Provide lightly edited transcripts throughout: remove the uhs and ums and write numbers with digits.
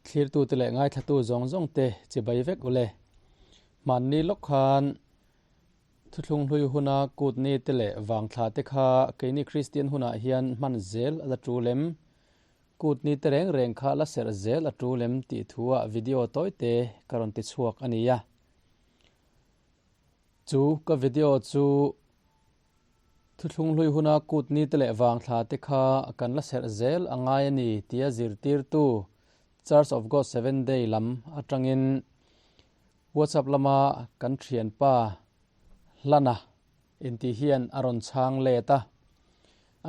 Thlirtute leh ngaithlatu zawng zawng te chibai vek ule. Hmanni lawk khan Thuthlung hlui huna kut ni te leh vangthla te kha keini Kristian hunah hian hman zel a la tul em? Kut ni te reng reng kha la serh zel a tul em tih thuah video tawite ka rawn ti chhuak a nia. Chu ka video chu Thuthlung hlui huna kut ni te leh vangthla te kha kan la serh zel a ngai a ni tia zirtirtu Church of God Seventh Day lam atangin WhatsApp lama kan thianpa Hlana intih hian a rawn chhang let a.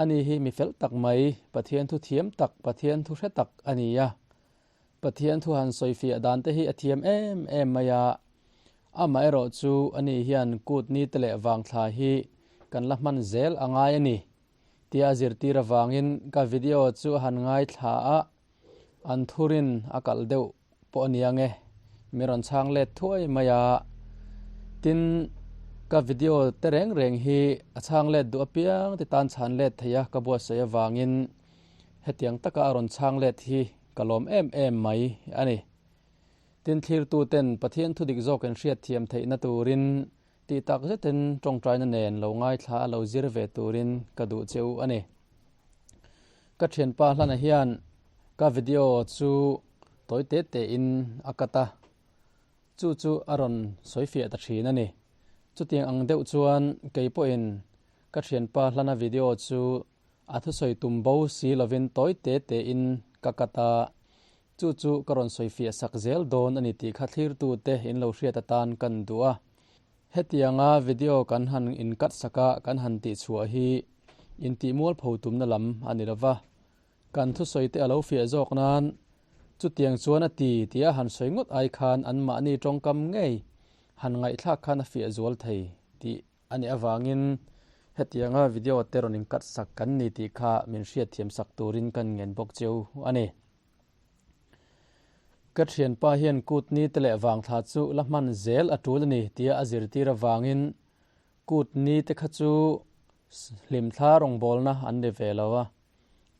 Ani hi mi fel tak mai, Pathian thu thiam tak, Pathian thu hre tak a ni a. Pathian thu han sawifiah dan te hi a thiam em em mai a. Amaherawh chu ani hian kut ni te leh vangthla hi kan la hman zel a ngai a ni tia a zirtir avangin ka video chu a han ngaithla a, an thurin a kalh deuh pawh a nia nge mi rawn chhang let thuai mai a. Tin, ka video te reng reng hi a chhang let duh apiang ti tan chhan let thei a ka buatsaih avangin hetiang taka a rawn chhang let hi ka lawm em em mai a ni. Tin, thlirtuten Pathian thudik zawkin hriatthiam theihna turin tih tak zetin tawngtaina nen lo ngaithla a lo zir ve turin ka duh che u a ni. Ka thianpa hlana hian ka video chu tawi te tein a cut a, chu chu a rawn sawifiah ta thin a ni. Chutiang ang deuh chuan kei pawhin ka thianpa hlana video chu a thusawi tum bo si lovin tawi te tein ka cut a, Chu chu ka rawn sawifiah sak zel dawn a ni tih kha thlirtute in lo hriat atan kan duh a. Hetianga video kan han inkat sak a, kan han tihchhuah hi intih mualpho tumna lam a ni lova. Kan thusawite a lo fiah zawk nan chutiang chuan a ti tia han sawi ngawt ai khan anmahni tawngkam ngei han ngaihthlak khan a fiah zual thei tih A nih avangin hetianga video te rawn inkat sak kan ni tih kha min hriatthiam sak turin kan ngen bawk cheu a ni. Ka thianpa hian kut ni te leh vangthla chu la hman zel a tul a ni tia a zirtir avangin kut ni te kha chu hlimthla rawngbawlna an ni ve lo a,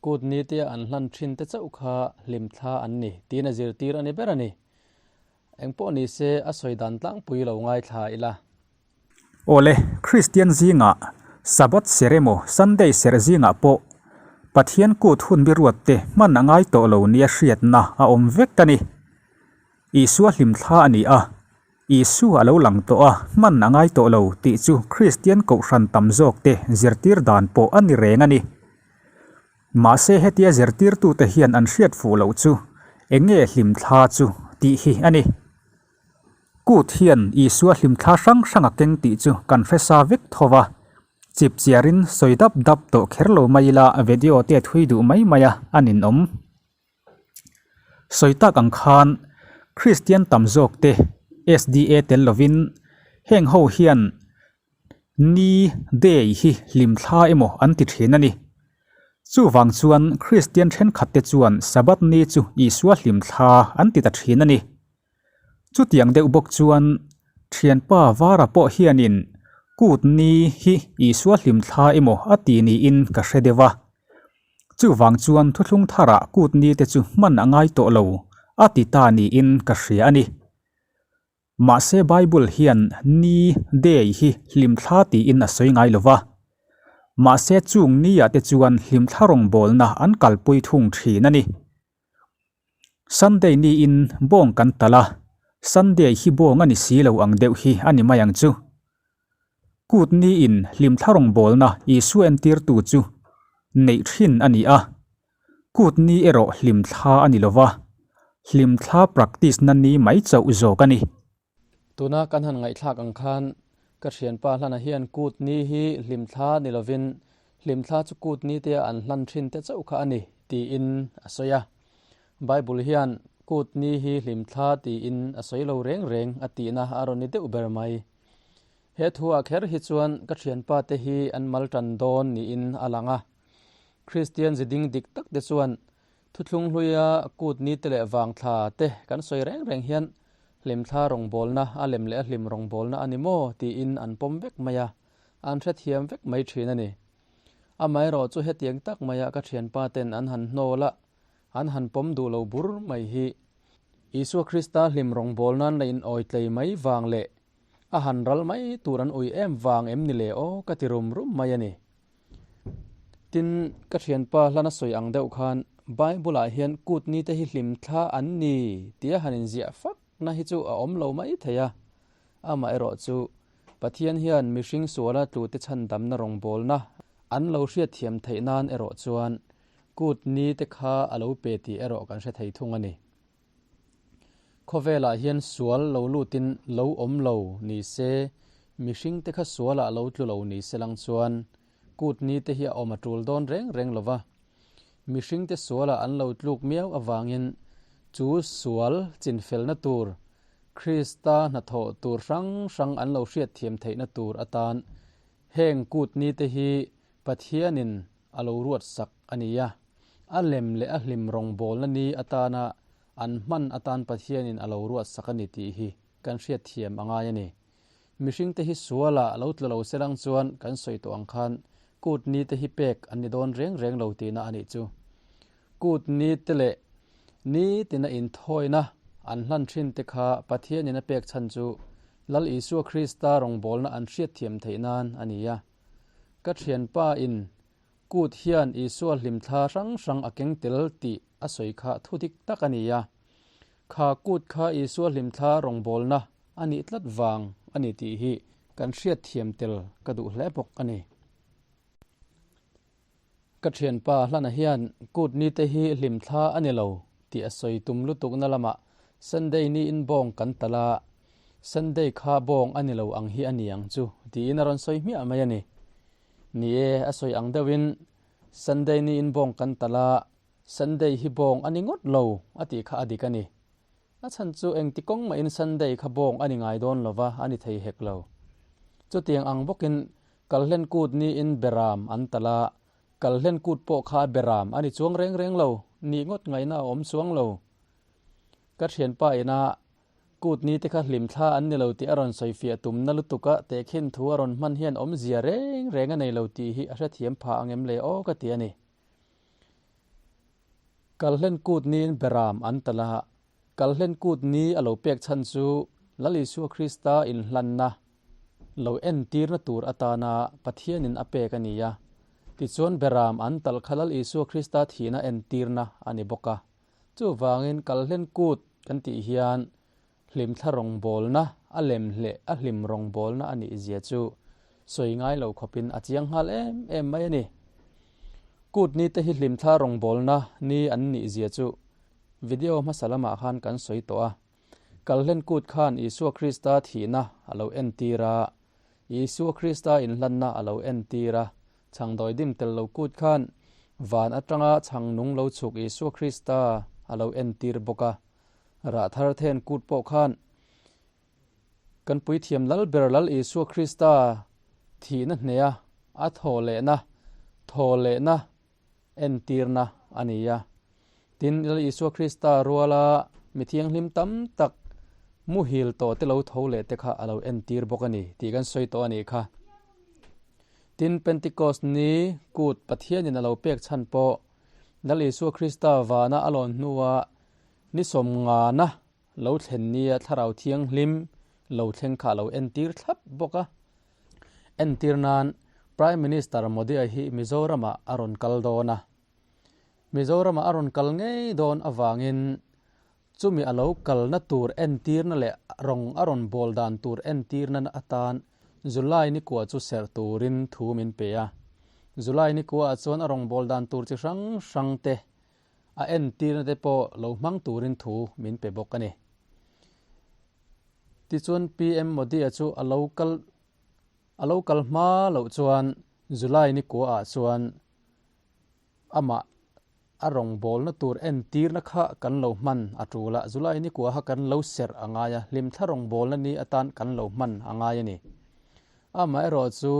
kut ni tia an hlan thin te chauh kha hlimthla an ni tiin a zirtir a ni ber a ni. Engpawh ni se a sawi dan tlangpui lo ngaithla ila. Awle, Kristian zingah Sabbath ser emaw Sunday ser zingah pawh Pathian kut hun biruatte hman a ngai tawh lo nia hriatna a awm vek a ni. Isua hlimthla a ni a, Isua a lo lang tawh a, hman a ngai tawh lo tih chu Kristian kohhran tam zawkte zirtir dan pawh a ni reng a ni. Mahse hetia zirtirtute hian an hriat fuh loh chu eng nge hlimthla chu tih hi a ni. Kut hian Isua hlimthla hrang hrang a keng tih chu kan hre sa vek tho va, chip chiarin sawi dap dap tawh kher lo mai ila video te thui duh mai mai a a ninawm. Sawi tak ang khan Kristian tam zawk te SDA tel lovin heng ho hian Ni, day, hi hlimthla emaw an ti thin a ni. Chuvang chuan Kristian thenkhatte chuan Sabbath ni chu Isua hlimthla an ti ta thin a ni. Chutiang deuh bawk chuan thianpa Vara pawh hianin Kut ni hi Isua hlimthla emaw a ti niin ka hre deuh a. Chuvang chuan thuthlung tharah Kut ni te chu hman a ngai tawh lo a ti ta niin ka hria a ni. Mahse Bible hian ni, day, hi hlimthla tiin a sawi ngai lo va. Mahse chung ni ah te chuan hlimthla rawngbawlna an kalpui thung thin a ni. Sunday niin bawng kan talh a, Sunday hi bawng a ni si lo ang deuh hi a ni mai ang chu. Kut niin hlimthla rawngbawlna Isua entirtu chu neih thin a ni a. Kut ni erawh hlimthla a ni lo va, hlimthla practice na ni mai chauh zawk a ni. Tuna kan han ngaihthlak ang khan ka thianpa hlana hian kut ni hi hlimthla ni lovin hlimthla chu kut ni tea an hlan thin te chauh kha a ni tiin a sawi a. Bible hian kut ni hi hlimthla tiin a sawi lo reng reng a tihna a rawn ni deuh ber mai. He thuah kher hi chuan ka thianpa te hi an mal tan dawn niin a lang a. Kristian ziding dik tak te chuan thuthlung hluia kut ni te leh vangthla te kan sawi reng reng hian hlimthla rawngbawlna a lem leh a hlim rawngbawlna a ni maw tiin an pawm vek mai a, an hrethiam vek mai thin a ni. Amaherawh chu hetiang tak maia ka thianpa ten an han hnawl a, an han pawm duh lo bur mai hi. Isua Krista hlim rawngbawl nan la in awi tlei mai vang leh a han ral mai tur an ui em vang em ni le aw ka ti rum rum mai a ni. Tin, ka thianpa hlana sawi ang deuh khan Bible ah hian kut ni te hi hlim thla an ni tia han inziah fak na hi chu a awm lo mai thei a. Amaherawh chu Pathian hian mihring suala tlute chhandamna rawngbawlna an lo hriatthiam theih nan erawh chuan kut ni te kha a lo pe tih erawh kan hre thei thung a ni. Khawvelah hian sual lo lutin lo awm lo ni se, mihring te kha sualah lo tlu lo ni se lang chuan kut ni te hi a awm a tul dawn reng reng lo va. Mihring te sualah an lo tluk miau avangin chu sual chinfelna tur, Krista hnathawh tur hrang hrang an lo hriatthiam theihna tur atan heng kut ni te hi Pathianin a lo ruat sak a ni a. A lem leh a hlim rawngbawlna ni atana an hman atan Pathianin a lo ruat sak a ni tih hi kan hriatthiam a ngai a ni. Mihringte hi sualah lo tla lo selang chuan kan sawi tawh ang khan kut ni te hi pek an ni dawn reng reng lo tihna a nih chu. Kut ni te leh ni tina inthawina an hlan thin te kha Pathianin a pek chhan chu Lal Isua Krista rawngbawlna an hriatthiam theih nan a ni a. Ka thianpa in kut hian Isua hlimthla hrang hrang a keng tel tih a sawi kha thu dik tak a ni a. Kha kut kha Isua hlimthla rawngbawlna a nih tlat vang a ni tih hi kan hriatthiam tel ka duh hle bawk a ni. Ka thianpa Hlana hian kut ni te hi hlimthla a ni lo tih a sawi tum lutukna lamah Sunday niin bawng kan tal a, Sunday kha bawng a ni lo ang hi a ni ang chu tiin a rawn sawi hmiah mai a ni. Ni e, a sawi ang deuhin Sunday niin bawng kan tal a, Sunday hi bawng a ni ngawt lo a tih kha a dik a ni. A chhan chu engti kawng mahin Sunday kha bawng a ni ngai dawn lo va, a ni thei hek lo. Chutiang ang bawkin Kalhlen kut niin Beram an tal a, Kalhlen kut pawh kha Beram a ni chuang reng reng lo, nih ngawt ngaihna a awm chuang lo. Ka thianpa ina kut ni te kha hlimthla an ni lo tih a rawn sawifiah tumna lutuk a, tehkhin thu a rawn hman hian awmzia reng reng a nei lo tih hi a hrethiam pha ang em le aw ka ti a ni. Kalhlen kut niin Beram an tal a, Kalhlen kut ni a lo pek chhan chu Lal Isua Krista inhlanna lo entirna tur atana Pathianin a pek a ni a. Tichuan Beram an talh kha Lal Isua Krista thihna entirna a ni bawk a. Chuvangin Kalhlen kut kan tih hian hlimthla rawngbawlna a lem hleh a hlim rawngbawlna a nih zia chu sawi ngai lo khawpin a chiang nghal em em mai a ni. Kut ni te hi hlimthla rawngbawlna ni an nih zia chu video hmasa lamah khan kan sawi tawh a. Kalhlen kut khan Isua Krista thihna a lo entir a, Isua Krista inhlanna a lo entir a, chhangdawi dim tel lo kut khan van atanga chhang nung lo chhuk Isua Krista a lo entir bawk a. Rah thar then kut pawh khan kan puithiam lal ber Lal Isua Krista thihna hneha a thaw lehna, thaw lehna entirna a ni a. Tin, Lal Isua Krista ruala mi thianghlim tam tak muhil tawh te lo tho leh te kha a lo entir bawk a ni tih kan sawi tawh a nih kha. Tin, Pentecost ni kut Pathianin a lo pek chhan pawh Lal Isua Krista vana a lawn hnua ni sawmngana lo thlen nia Thlarau Thianghlim lo thleng kha a lo entir thlap bawk a. Entir nan Prime Minister Modi-a hi Mizoramah a rawn kal dawn a. Mizoramah a rawn kal ngei dawn avangin chumi a lo kalna tur entirna leh rawng a rawn bawl dan tur entirna atan July ni kua chu serh turin thu min pe a. July ni kuaah chuan a rawn bawl dan tur chi hrang hrang te a entirna te pawh lo hmang turin thu min pe bawk a ni. Tichuan PM Modi-a chu a lo kal a lo kal hma loh chuan July ni kuaah chuan amah a rawngbawlna tur entirna kha kan lo hman a tul a, July ni kuaha kan lo serh a ngai a, hlimthla rawngbawlna ni atan kan lo hman a ngai a ni. Amaherawh chu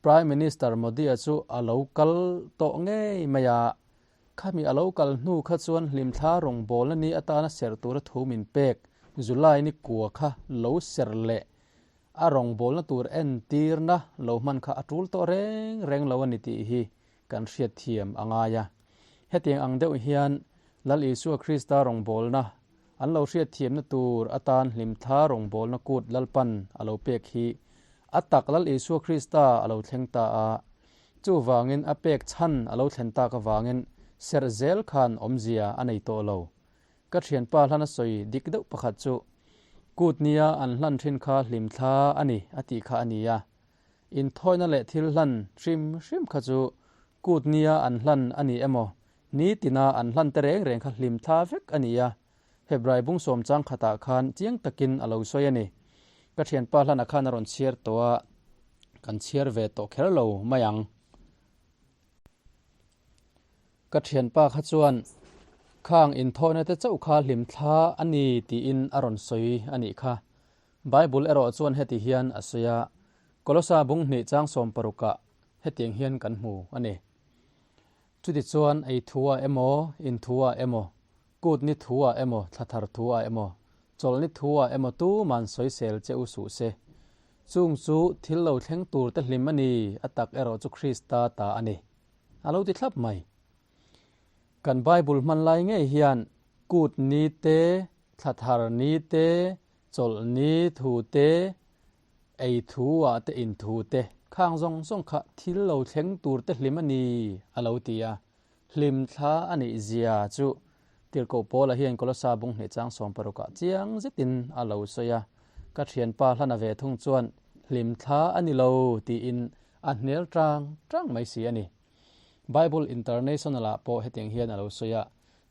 Prime Minister Modi-a chu a lo kal tawh ngei mai a, Khami a lo kal hnu kha chuan hlimthla rawngbawlna ni atana serh tura thu min pek July ni kua kha lo serh leh a rawngbawlna tur entirna lo hman kha a tul tawh reng reng lo a ni tih hi kan hriatthiam a ngai a. Hetiang ang deuh hian Lal Isua Krista rawngbawlna An lo hriatthiamna tur atan hlimthla rawngbawlna kut Lalpan a lo pek hi a tak Lal Isua Krista a lo thleng ta a, chuvangin a pek chhan a lo thlen tak avangin serh zel khan awmzia a nei tawh lo. Ka thianpa hlan a sawi dik deuh pakhat chu, Kut nia an hlan thin kha hlimthla a ni a tih kha a ni a. Inthawina leh thil hlan hrim hrim kha chu kut nia an hlan a ni emaw, nitina an hlan te reng reng kha hlimthla vek a ni a. Hebrai bung sawm chang khatah khan chiang takin a lo sawi a ni. Ka thianpa hlanah khan a rawn chhiar tawh a, kan chhiar ve tawh kher lo mai ang. Ka thianpa kha chuan khang inthawhna te chauh kha hlimthla a ni tiin a rawn sawi a nih kha. Bible erawh chuan heti hian a sawi a, Kolosa bung hnih chang sawm parukah hetiang hian kan hmu a ni. Chutichuan ei thua emaw, in thua emaw, kut ni thua emaw, thla thar thua emaw, chawlh ni thua emaw tuman sawisel che u suh se. Chung chu thil lo thleng tur te hlim a ni, a tak erawh chu Krista ta a ni. A lo ti thlap mai. Kan Bible hman lai ngei hian kut ni te, thla thar ni te, chawlh ni thu te, ei thu ah te in thu te, khang zawng zawng kha thil lo thleng tur te hlim a ni, a lo ti a. Hlim thla a nih zia chu Tirhkoh Paula hian Kolosa bung hnih chang 16 ah chiang zetin a lo sawi a. Ka thianpa hlana ve thung chuan hlim thla a ni lo tiin a hnial tang tang mai si a ni. Bible International ah pawh hetiang hian a lo sawi a,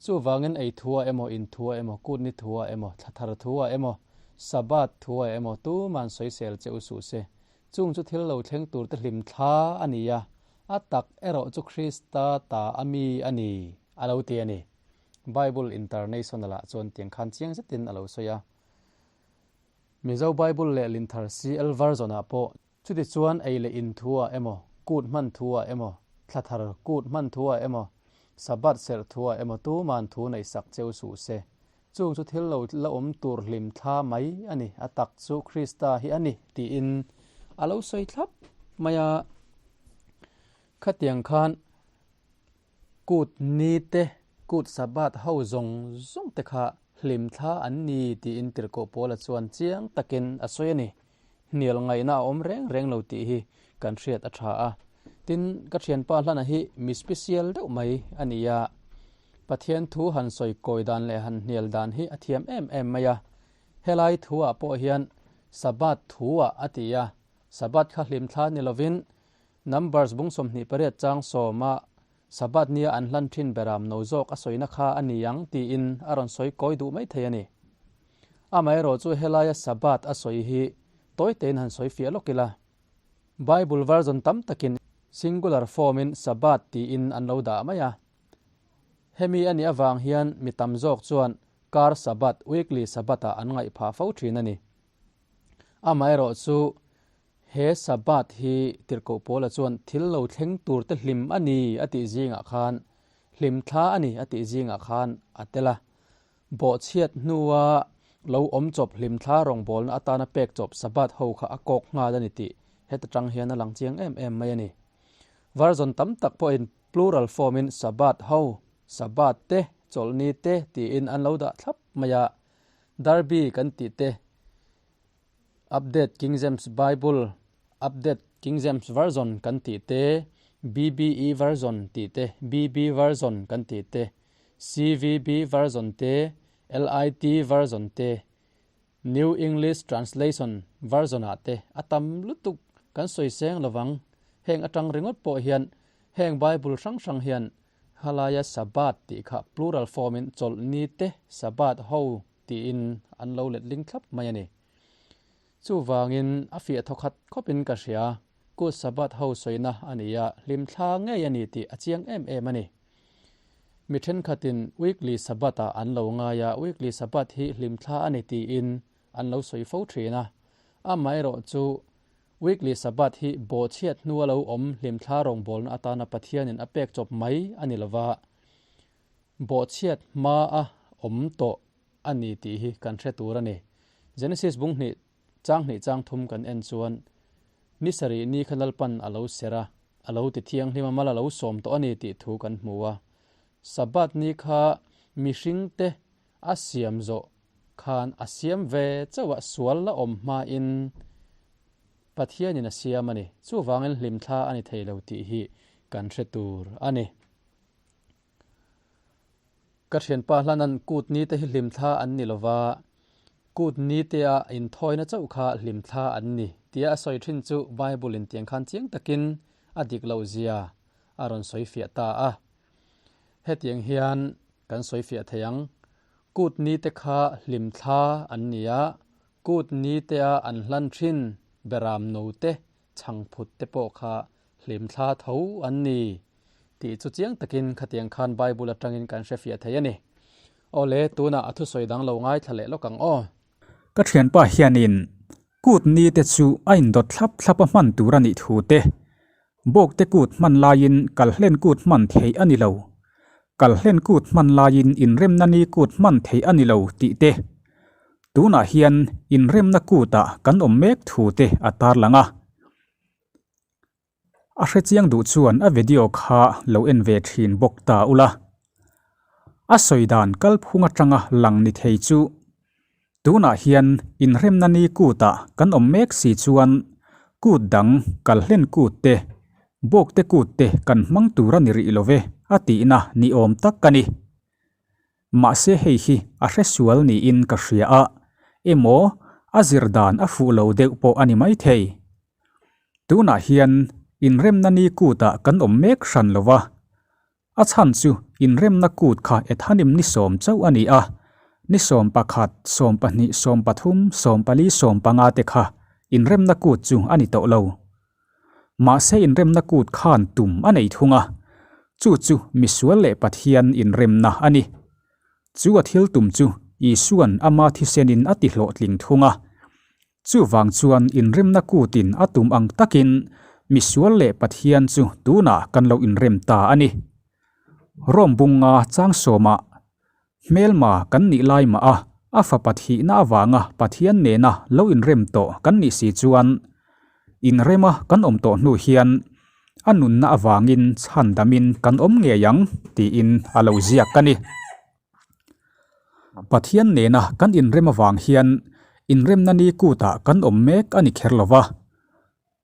Chuvangin ei thua emaw, in thua emaw, kut ni thua emaw, thla thar thua emaw, Sabbath thua emaw tuman sawisel che u suh se. Chung chu thil lo thleng tur te hlim thla a ni a, a tak erawh chu Krista ta a mi a ni, a lo ti a ni. Bible International ah chuan tiang khan chiang zetin a lo sawi a. Mizo Bible leh Linthar CL Version ah pawh Chutichuan ei leh in thu-ah emaw, kut hman thu-ah emaw, thla thar kut hman thu-ah emaw, Sabbath serh thu-ah emaw tuman thu neih sak cheu suh se. Chung chu thil lo la awm tur hlim thla mai a ni, a tak chu Krista hi a ni, tiin a lo sawi thlap mai a. Khatiang khan Kut ni te, kut Sabbath ho zawng zawng te kha hlim thla an ni tiin Tirhkoh Paula chuan chiang takin a sawi a ni. Hnial ngaihna a awm reng reng lo tih hi kan hriat a tha a. Tin, ka thianpa hlana hi mi special deuh mai a ni a. Pathian thu han sawi kawi dan leh han hnial dan hi a thiam em em mai a. Helai thuah pawh hian Sabbath thuah a ti a, Sabbath kha hlim thla ni lovin Numbers bung 28 chang sawma Sabbath nia an hlan thin beram no zawk a sawina kha a ni ang tiin a rawn sawi kawi duh mai thei a ni. Amaherawh chu helaia Sabbath a sawi hi tawi tein han sawi fiah lawk ila. Bible version tam takin singular form in Sabbath tiin an lo dah mai a. Hemi a nih avang hian mi tam zawk chuan kar Sabbath, weekly Sabbath ah an ngaih phah fo thin a ni. Amaherawh chu He Sabbath hi Tirhkoh Paula chuan thil lo thleng tur te hlim a ni a tih zingah khan, hlim thla a ni a tih zingah khan a tel a. Bawhchhiat hnua lo awm chawp hlim thla rawngbawlna atana pek chawp Sabbath ho kha a kawk nghal a ni tih heta tang hian a lang chiang em em mai a ni. Version tam tak pawhin plural form in Sabbath ho, Sabbath te, chawlhni te tiin an lo dah thlap mai a. Darby kan tih te Update King James Bible, Update King James Version kan tih te, BBE Version tih te, BB Version kan tih te, CVB Version te, LIT Version te, New English Translation Version ah te a tam lutuk kan sawi seng lovang. Heng atang ringawt pawh hian heng Bible hrang hrang hian halaia Sabbath tih kha plural form in chawlhni te Sabbath ho tiin an lo let ling thlap mai a ni. Chuvangin a fiah thaw khat khawpin ka hria, Kut Sabbath ho sawina a ni a, hlimthla ngei a ni tih a chiang em em a ni. Mi thenkhatin weekly Sabbath ah an lo ngai a, weekly Sabbath hi hlimthla a ni tiin an lo sawi fo thin a. Amaherawh chu weekly Sabbath hi bawhchhiat hnua lo awm hlimthla rawngbawlna atana Pathianin a pek chawp mai a ni lova, Bawhchhiat hma a awm tawh a ni tih hi kan hre tur a ni. Genesis bung hnih chang hnih chang thum kan en chuan ni sarih ni kha Lalpan a lo ser a, a lo ti thianghlim a, mal a lo sawm tawh a ni tih thu kan hmu a. Sabbath ni kha mihringte a siam zawh. khan a siam ve chauh a, sual la awm hmain Pathianin a siam a ni. Chuvangin hlimthla a ni thei lo tih hi kan hre tur a ni. Ka thianpa hlanan kut ni te hi hlimthla an ni lova, kut ni te a inthawina chauh kha hlimthla an ni tia a sawi thin chu Bible in tiang khan chiang takin a dik loh zia a rawn sawi fiah ta a. Hetiang hian kan sawi fiah thei ang, kut ni te kha hlimthla an ni a, kut ni te a an hlan thin beram no te, chhangphut te pawh kha hlimthla tho an ni tih chu chiang takin khatiang khan Bible atangin kan hre fiah thei a ni. Awle, tunah a thusawi dang lo ngaithla leh lawk ang aw. Ka thianpa hianin kut ni te chu a indawt thlap thlap a hman tur a nih thu te, bawkte kut hman laiin kalhlen kut hman theih a ni lo, kalhlen kut hman laiin inremna ni kut hman theih a ni lo tih te, tunah hian inremna kutah kan awm mek thu te a tarlang a. A hrechiang duh chuan a video kha lo en ve thin bawk ta ula. A sawi dan kalphung atanga lang ni thei chu tunah hian inremna ni kutah kan awm mek si chuan kut dang kalhlen kut te, bawkte kut te kan hmang tur a ni rih lo ve a tihna ni awm tak a ni. Mahse hei hi a hresual niin ka hria a, emaw a zir dan a fuh lo deuh pawh a ni maithei. Tunah hian inremna ni kutah kan awm mek hran lo va, a chhan chu inremna kut kha Ethanim ni sawm chauh a ni a, ni 11, 20, 13, 14, 15 te kha inremna kut chu a ni tawh lo. Mahse inremna kut khan tum a nei thung a, chu chu misual leh Pathian inremna a ni. Chu a thil tum chu Isua'n ama thisenin a ti hlawhtling thung a. Chuvang chuan inremna kutin a tum ang takin misual leh Pathian chu tunah kan lo inrem ta a ni. Rom bunga chang sawmah Hmelma kan nih lai mah a, a fapa thihna avanga Pathian nena lo inrem tawh kan nih si chuan, inrema kan awm tawh hnu hian a nunna avangin chhandamin kan awm ngei ang tiin a lo ziak a ni. Pathian nena kan inrem avang hian inremna ni kutah kan awm mek a ni kher lo va,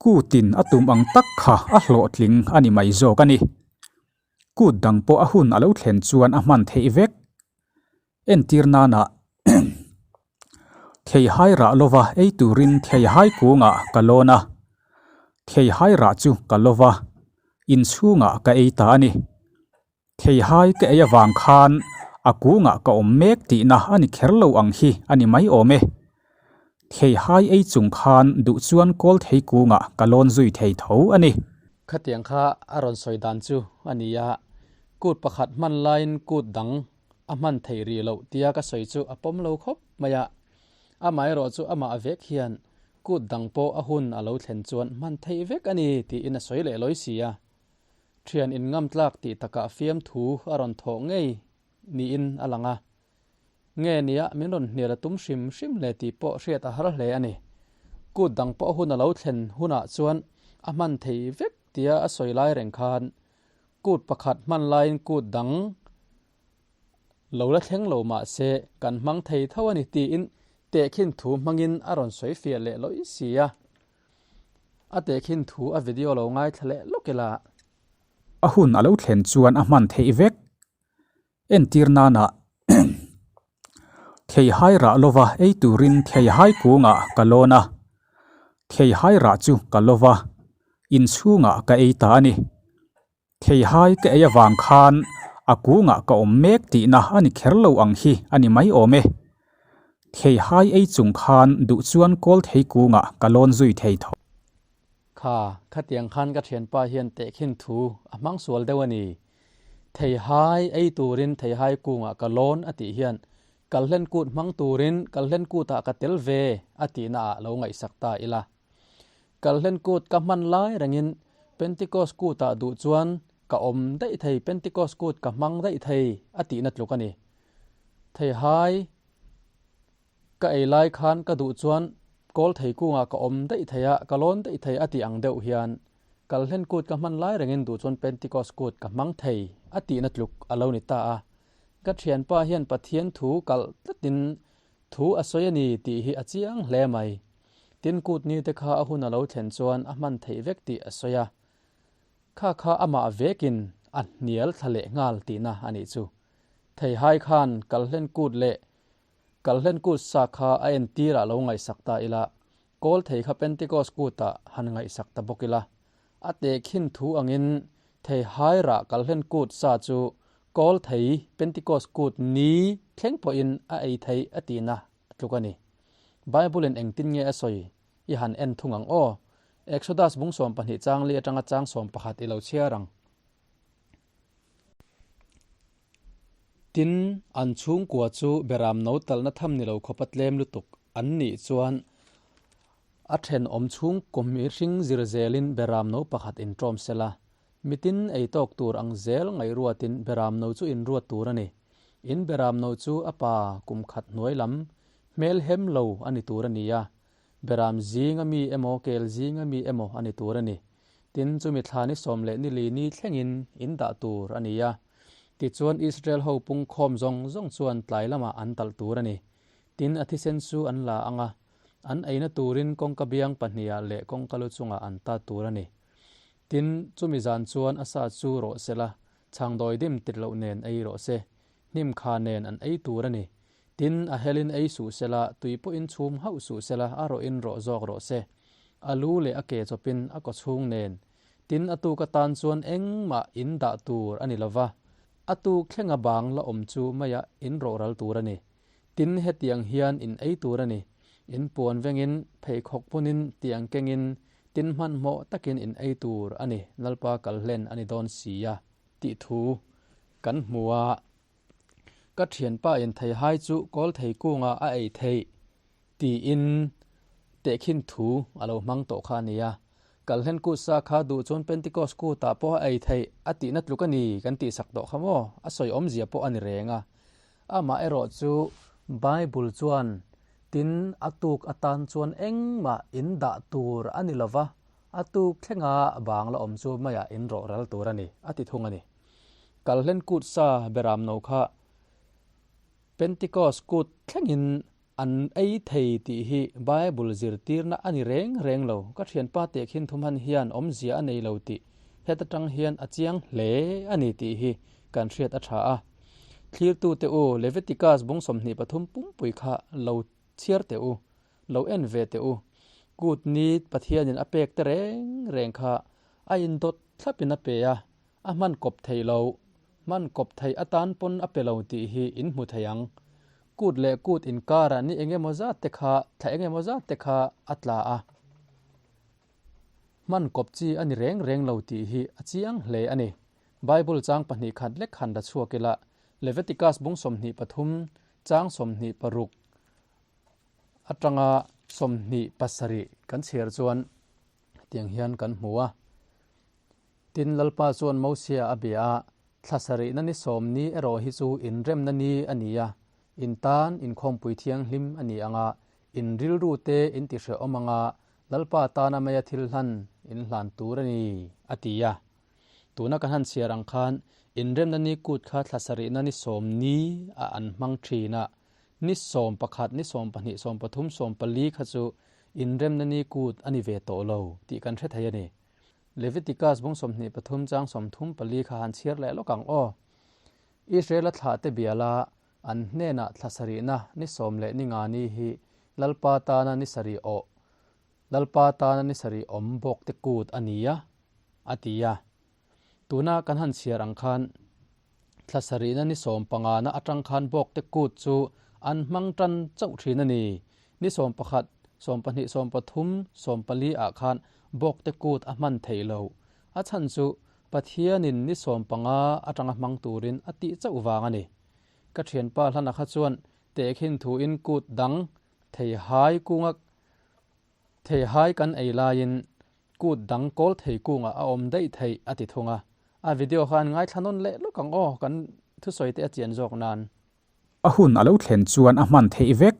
kutin a tum ang tak kha a hlawhtling a ni mai zawk a ni. Kut dang pawh a hun a lo thlen chuan a hman theih vek. Entir nana Theihai rah lova ei turin theihai kungah ka lawn a. Theihai rah chu ka lova, inchhungah ka ei ta a ni. Theihai ka ei avang khan a kungah ka awm mek tihna a ni kher lo ang hi a ni mai awm e. Theihai ei chung khan duh chuan kawl thei kungah ka lawn zui thei tho a ni. Khatiang kha a rawn sawi dan chu a ni a, kut pakhat hman laiin kut dang a hman theih rih loh tia ka sawi chu a pawm lo khawp mai a. Amaherawh chu amah vek hian kut dang pawh a hun a lo thlen chuan hman theih vek a ni tiin a sawi leh lawi si a. Thian inngamtlak tih takah fiamthu a rawn thawh ngei niin a lang a. Nge nia min rawn hnial a tum hrim hrim hle tih pawh hriat a har hle a ni. Kut dang pawh hun a lo thlen hunah chuan a hman thei vek tia a sawi lai reng khan kut pakhat hman laiin kut dang lo la thleng lo mah se kan hmang thei tho a ni tiin tehkhin thu hmangin a rawn sawi fiah leh lawih si a. A tehkhin thu a video lo ngaithla leh lawk ila. A hun a lo thlen chuan a hman theih vek. Entir nana Theihai rah lova ei turin theihai kungah ka lawn a, theihai rah chu ka lova, inchhungah ka ei ta a ni. Theihai ka ei avang khan a kungah ka awm mek tihna a ni kher lo ang hi a ni mai awm e. Theihai ei chung khan duh chuan kawl thei kungah ka lawn zui thei tho. Kha, khatiang khan ka thianpa hian tehkhin thu a hmang sual deuh a ni. Theihai ei turin theihai kungah ka lawn a tih hian kalhlen kut hmang turin kalhlen kutah ka tel ve a tihna ah lo ngaihsak ta ila. Kalhlen kut ka hman lai rengin Pentecost kutah duh chuan ka awm daih thei Pentecost kut ka hmang daih thei a tihna tluk a ni. Theihai Ka ei lai khan ka duh chuan kawl thei kungah ka awm daih thei a, ka lawn daih thei a tih ang deuh hian Kalhlen kut ka hman lai rengin duh chuan Pentecost kut ka hmang thei a tihna tluk a lo ni ta a. Ka thianpa hian Pathian thu kalh tlatin Thu a sawi a ni tih hi a chiang hle mai. Tin kut ni te kha a hun a lo thlen chuan a hman theih vek tih a sawi a. Kha kha amah vekin a hnial thla leh nghal tihna a nih chu. Theihai khan kalhlen kut leh kalhlen kut sa kha a entir ah lo ngaihsak ta ila, kawl thei kha Pentecost kut ah han ngaihsak ta bawk ila. A tehkhin thu angin theihai rah kalhlen kut sa chu kawl thei Pentecost kut ni thleng pawhin a ei theih a tihna tluk a ni. Bible in engtin nge a sawi i han en thung ang aw. Exodus bung 12 chang li atanga chang 11 i lo chhiar ang. Tin, an chhungkua chu beram no talna tham ni lo khawpa tlem lutuk an nih chuan a thenawm chhungkaw mihring zir zelin beram no pakhat inṭawm sela, mitin ei tawk tur ang zel ngaihruatin beram no chu inruat tur a ni. In beram no chu a pa kum khat hnuai lam hmel hem lo a ni tur a ni a, Beram zinga mi emaw kel zinga mi emaw a ni tur a ni. Tin, chumi thla ni sawm leh ni li ni thlengin in dah tur a ni a. Tichuan Israel ho pungkhawm zawng zawng chuan tlai lamah an talh tur a ni. Tin, a thisen chu an la ang a, an eina turin kawngka biang pahniha leh kawngka lu chungah an tat tur a ni. Tin, chumi zan chuan a sa chu rawh sela, chhangdawi dim tir loh nen ei rawh se. Hnim kha nen an ei tur a ni. Tin, a helin ei suh sela, tui pawhin chhum hauh suh sela, a rawhin rawh zawk rawh se. A lu leh a ke chawpin a kaw chhung nen. Tin, a tuk atan chuan engmah in dah tur a ni lo va, a tuk thlenga bang la awm chu maiah in rawh ral tur a ni. Tin, hetiang hian in ei tur a ni. In puan vengin, pheikhawk punin, tiang kengin, tin hmanhmawh takin in ei tur a ni, Lalpa kal hlen a ni dawn si a, tih thu kan hmu a. Ka thianpa in theihai chu kawl thei kunga a ei theih tiin tehkhin thu a lo hmang tawh kha a ni a. Kalhlen kut sa kha duh chuan Pentecost kutah pawh a ei theih a tihna tluk a ni kan tihsak tawh kha maw? A sawi awmzia pawh a ni reng a. Amah erawh chu Bible chuan tin a tuk atan chuan engmah in dah tur a ni lova, a tuk thlenga bang la awm chu maiah in rawh ral tur a ni a ti thung a ni. Kalhlen kut sa beram no kha Pentecost kut thlengin an ei thei tih hi Bible zirtirna a ni reng reng lo. Ka thianpa tehkhin thumhan hian awmzia a nei lo tih heta tang hian a chiang hle a ni tih hi kan hriat a tha a. Thlirtute u, Leviticus bung 23 pumpui kha lo chhiar teh u, lo en ve teh u. Kut ni Pathianin a pek te reng reng kha a indawt thlapin a pe a, A hman kawp thei lo. Hman kawp theih atan pawn a pe lo tih hi in hmu thei ang. Kut leh kut inkarah ni eng emaw zat te kha, thla eng emaw zat te kha a tla a. Hman kawp chi a ni reng reng lo tih hi a chiang hle a ni. Bible chang pahnih khat lek han la chhuak ila, Leviticus bung 23 chang 26 atanga 27 kan chhiar chuan tiang hian kan hmu a. Tin, Lalpa chuan Mosia a bia a, Thla sarihna ni sawm ni erawh hi chu inremna ni a ni a, in tan inkhawmpui thianghlim a ni ang a, in rilru te in ti hrehawm ang a, Lalpa tana maia thil hlan in hlan tur a ni, a ti a. Tuna kan han chhiar ang khan inremna ni kut kha thla sarihna ni sawm ni a an hmang thin a, ni 11, ni 12, 13, 14 kha chu inremna ni kut a ni ve tawh lo tih kan hre thei a ni. Leviticus bung 23 chang 34 kha han chhiar leh lawk ang aw. Israel-a thlah te biala an hnenah thla sarihna ni sawm leh ni nga ni hi Lalpa tana ni sarih awh, Lalpa tana ni sarih awm bawk te kut a ni a, a ti a. Tuna kan han chhiar ang khan thla sarihna ni sawm pangana atang khan bawk te kut chu an hmang tan chauh thin a ni. Ni 11, 12, 13, 14 ah khan bawk te kut a hman theih lo. A chhan chu Pathianin ni 15 atanga hmang turin a tih chauh vang a ni. Ka thianpa hlana kha chuan tehkhin thuin kut dang theihai kunga theihai kan ei laiin kut dang kawl thei kunga a awm daih theih a ti thung a. A video khan ngaithla nawn leh lawk ang aw kan thusawi te a chian zawk nan. A hun a lo thlen chuan a hman theih vek.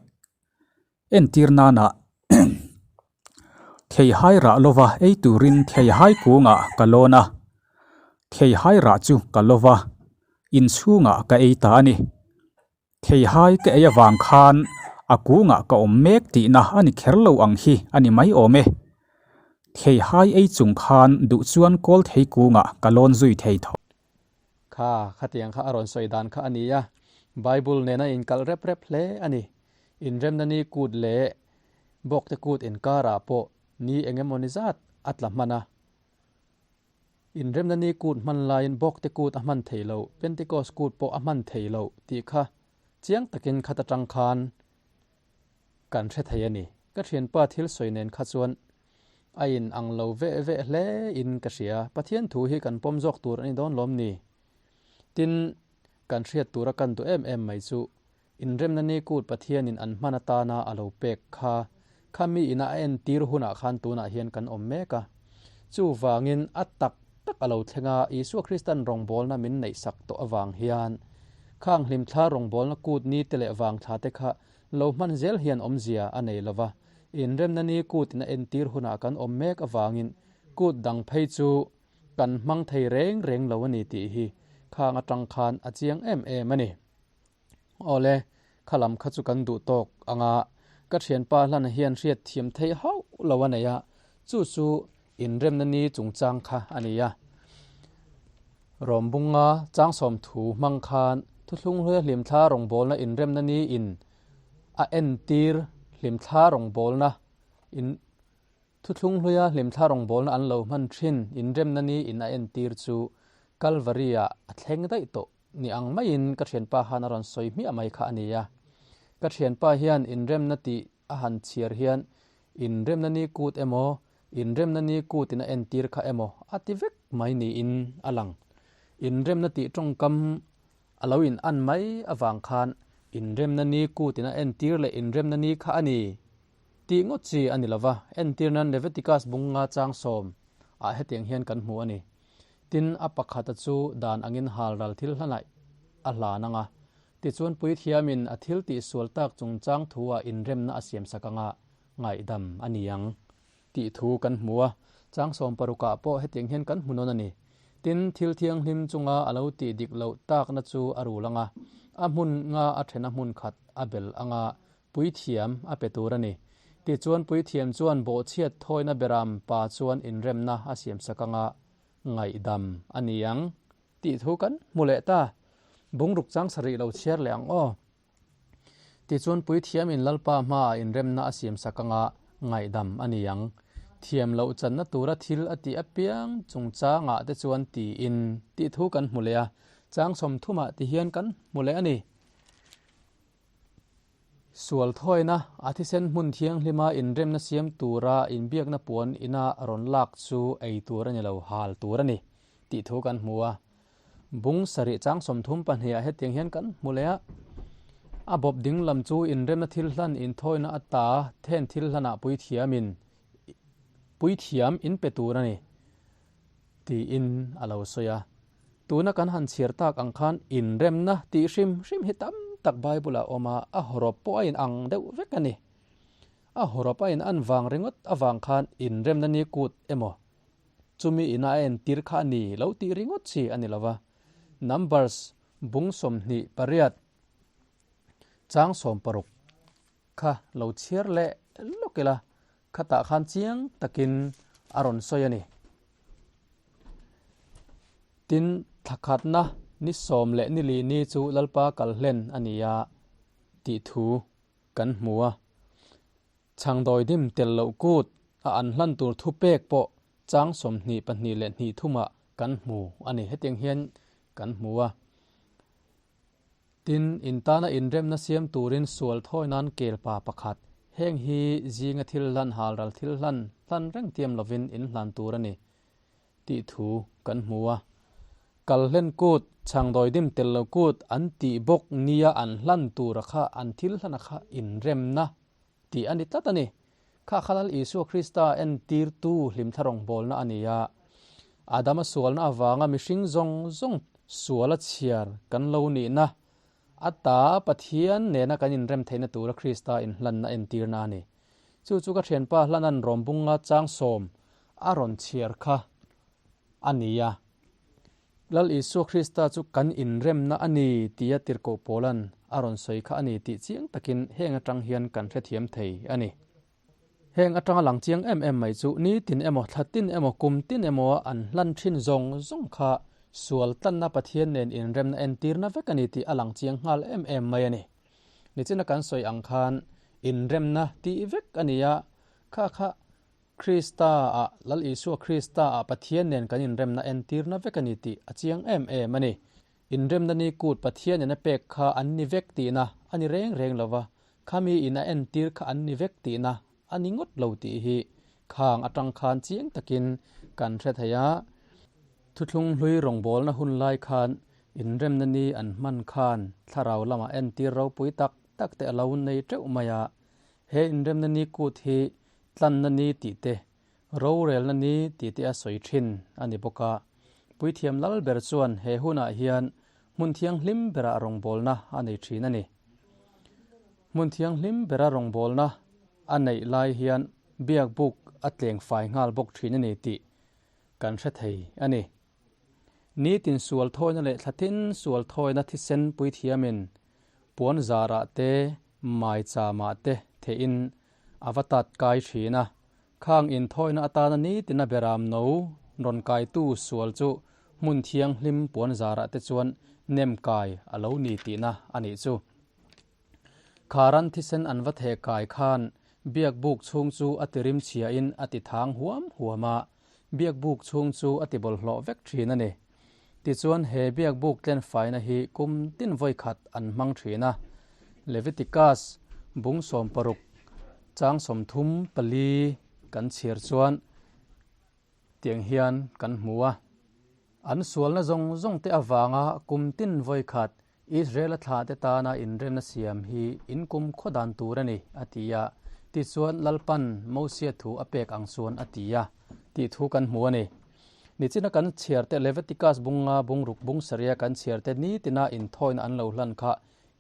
Entir nana theihai rah lova ei turin theihai kungah ka lawn a, theihai rah chu ka lova inchhungah ka ei ta a ni. Theihai ka ei avang khan A kungah ka awm mek tihna a ni kher lo ang hi a ni mai awm e. Theihai ei chung khan duh chuan kawl thei kungah ka lawn zui thei tho. Kha, khatiang kha a rawn sawi dan kha a ni a, Bible nena inkalh rep rep hle a ni. Inremna ni kut leh bawkte kut inkarah pawh ni eng emaw ni zat a tla hman a. Inremna ni kut hman laiin bawkte kut a hman thei lo, Pentecost kut pawh a hman thei lo tih kha chiang takin khat atang khan kan hre thei a ni. Ka thianpa thil sawi nen kha chuan a in ang lo veh veh hle in ka hria. Pathian thu hi kan pawm zawk tur a ni dawn lawm ni? Tin, kan hriat tura kan duh em em mai chu Inremna ni kut Pathianin an hman atana a lo pek kha, kha mi ina a entir hunah khan tunah hian kan awm mek a. Chuvangin a tak tak a lo thleng a, Isua Kristan rawngbawlna min neihsak tawh avang hian khang hlimthla rawngbawlna kut ni te leh vangthla te kha lo hman zel hian awmzia a nei lova. Inremna ni kutin a entir hunah kan awm mek avangin kut dang phei chu kan hmang thei reng reng lo a ni tih hi khang atang khan a chiang em em a ni. Awle, kha lam kha chu kan duh tawk ang a, ka thianpa hlan hian hriat thiam theih hauh lo a nei a, chu chu inremna ni chungchang kha a ni a. Rawmbunga changsawm thu hmang khan thuthlung hluia hlimthla rawngbawlna inremna ni in a entir hlimthla rawngbawlna in Thuthlung hluia hlimthla rawngbawlna an lo hman thin inremna ni in a entir chu Kalvari-ah a thleng daih tawh ni ang maiin ka thianpa khan a rawn sawi hmiah mai kha a ni a. Ka thianpa hian inremna tih a han chhiar hian inremna ni kut emaw, inremna ni kutin a entir kha emaw a ti vek mai niin a lang. Inremna tih tawngkam a lo in an mai avang khan inremna ni kutin a entir leh inremna ni kha a ni Tih ngawt chi a ni lova, entir nan Leviticus bunga chang sawm ah hetiang hian kan hmu a ni. Tin, a pakhata chu dan angin hal ral thil hlanaih a hlan ang a, tichuan puithiamin a thil tih sual tak chungchang thu ah inremna a siamsak anga ngaihdam a ni ang tih thu kan hmu a, chang sawm parukah pawh hetiang hian kan hmu nawn a ni. Tin, thil thianghlim chunga a lo tih dik loh takna chu a rul ang a, a hmun nga a thena hmun khat a bel ang a, Puithiam a pe tur a ni. Tichuan puithiam chuan bawhchhiat thawina beram pa chuan inremna a siamsak anga ngaihdam a ni ang tih thu kan hmu leh ta. Bungruk chang sarih lo chhiar leh ang aw. Tichuan puithiamin Lalpa hmaah inremna a siamsak anga ngaihdam a ni ang. Thiam loh channa tura thil a tih apiang chungchangah te chuan tiin tih thu kan hmu leh a, chang sawmthumah tihian kan hmu leh a ni. Sual thawina, a thisen hmun thianghlima inremna siam tura inbiakna puan ina rawn lak chu ei tur a ni lo, hal tur a ni tih thu kan hmu a. Bung sarih chang 32 ah hetiang hian kan hmu leh a, A bawp ding lam chu inremna thil hlan inthawina ata then thil hlanah puithiamin puithiam in pe tur a ni tiin a lo sawi a. Tuna kan han chhiar tak ang khan inremna tih hrim hrim hi tam tak Bible ah a awm a, a hawrawp pawh a in ang deuh vek a ni. A hawrawp a in an vang ringawt avang khan inremna ni kut emaw chumi ina a entir kha a ni lo tih ringawt chi a ni lo va. Numbers bung 28 chang 60 kha lo chhiar leh lawk ila Khatah khan chiang takin a rawn sawi a ni. Tin, thla khatna ni sawm leh ni li ni chu Lalpa kal hlen a ni a tih thu kan hmu a. Chhangdawi dim tel loh kut a an hlan tur thu pek pawh chang 22 leh hnih thumah kan hmu a ni. Hetiang hian kan hmu a. Tin, in tana inremna siam turin sual thawi nan kel pa pakhat, heng hi zinga thil hlan halral thil hlan hlan reng tiam lovin in hlan tur a ni tih thu kan hmu a. Kal hlen kut, chhangdawi dim tel lo kut an tih bawk nia an hlan tura kha an thil hlana kha inremna tih a ni tlat a ni. Kha kha Lal Isua Krista entirtu hlimthla rawngbawlna a ni a. Adama sualna avanga mihring zawng zawng suala chhiar kan lo nihna ata Pathian nena kan inrem theihna tura Krista inhlanna entirna a ni. Chu chu ka thianpa hlanan rawmbunga chang sawm a rawn chhiar kha a ni a. Lal Isua Krista chu kan inremna a ni tia tirhkoh Paulan a rawn sawi kha a ni tih chiang takin heng atang hian kan hrethiam thei a ni. Heng atanga lang chiang em em mai chu nitin emaw thla tin emaw kum tin emaw a an hlan thin zawng zawng kha sual tlanna Pathian nen inremna entirna vek a ni tih a lang chiang nghal em em mai a ni. Nichina kan sawi ang khan inremna tih vek a ni a, kha kha Krista ah, Lal Isua Krista ah Pathian nen kan inremna entirna vek a ni tih a chiang em em a ni. Inremna ni kut Pathian in a pek kha an ni vek tihna a ni reng reng lo va, khami in a entir kha an ni vek tihna a ni ngawt lo tih hi khang atang khan chiang takin kan hre thei a. Thuthlung hlui rawngbawlna hun lai khan inremna ni an hman khan thlarau lamah entir ropui tak tak te a lo nei teuh mai a. He inremna ni kut hi tlanna ni tih te, rorelna ni tih te a sawi thin a ni bawk a. Puithiam lal ber chuan he hunah hian hmun thianghlim berah rawngbawlna a nei thin a ni. Hmun thianghlim bera rawngbawlna a neih lai hian biakbuk a tleng fai nghal bawk thin a ni tih kan hre thei a ni. Nitin sual thawina leh thlatin sual thawina thisen puithiamin puan zarah te, maicham-ah te theihin a va tat kai thin a. Khang inthawina atana nitina beram no rawn kaitu sual chu hmun thianghlim puan zarah te chuan nem kai a lo ni tihna a nih chu. Kharan thisen an va theh kai khan biakbuk chhung chu a ti rimchhiain a ti thang huam huam a, biakbuk chhung chu a ti bawlhhlawh vek thin a ni. Tichuan he biakbuk tlenfaina hi kum tin vawikhat an hmang thin a. Leviticus bung 60 chang 34 kan chhiar chuan tiang hian kan hmu a. An sualna zawng zawng te avanga kum tin vawikhat Israel-a thlahte tana inremna siam hi in kum khaw dan tur a ni, a ti a. Tichuan, Lalpan Mosia thu a pek ang chuan a ti a, tih thu kan hmu a ni. Nichina kan chhiarte Leviticus bunga bungruk bung saria kan chhiarte nitina inthawina an lo hlan kha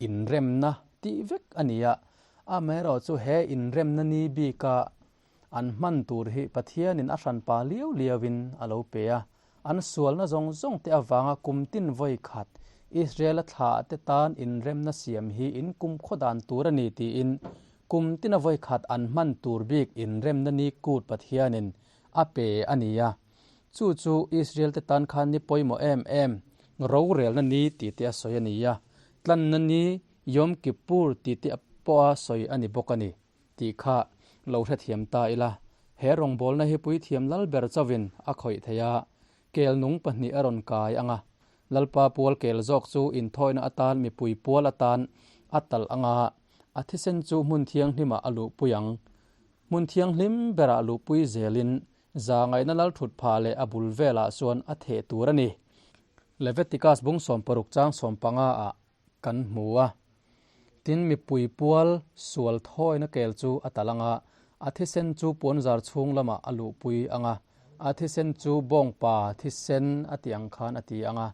inremna tih vek a ni a. Amaherawhchu he inremna ni bika An hman tur hi Pathianin a hranpa liau liauin a lo pe a, an sualna zawng zawng te avanga kum tin vawi khat Israel-a thlah te tan inremna siam hi in kum khaw dan tur a ni tiin kum tina vawi khat an hman tur bik inremna ni kut Pathianin a pe a ni a. Chu chu Israel te tan khan ni pawimawh em em, rorelna ni tih te a sawi a ni a, tlanna ni Yom Kippur tih te pawha sawi a ni bawk a ni. Tih kha lo hrethiam ta ila, he rawngbawlna hi puithiam lal ber chauhin a khawih thei a, kel nung pahnih a rawn kai ang a, Lalpa pual kel zawk chu inthawina atan mipui pual atan a talh ang a, a thisen chu hmun thianghlimah a luhpui ang. Hmun thianghlim berah luhpui zelin zahngaihna lal thut phah leh a bul velah chuan a theh tur a ni. Leviticus bung 60 chang 15 ah kan hmu a. Tin, mipui pual sual thawina kel chu a tal ang a, a thisen chu puanzar chhung lamah a luhpui ang a, a thisen chu bawngpa thisen a ti ang khan a ti ang a,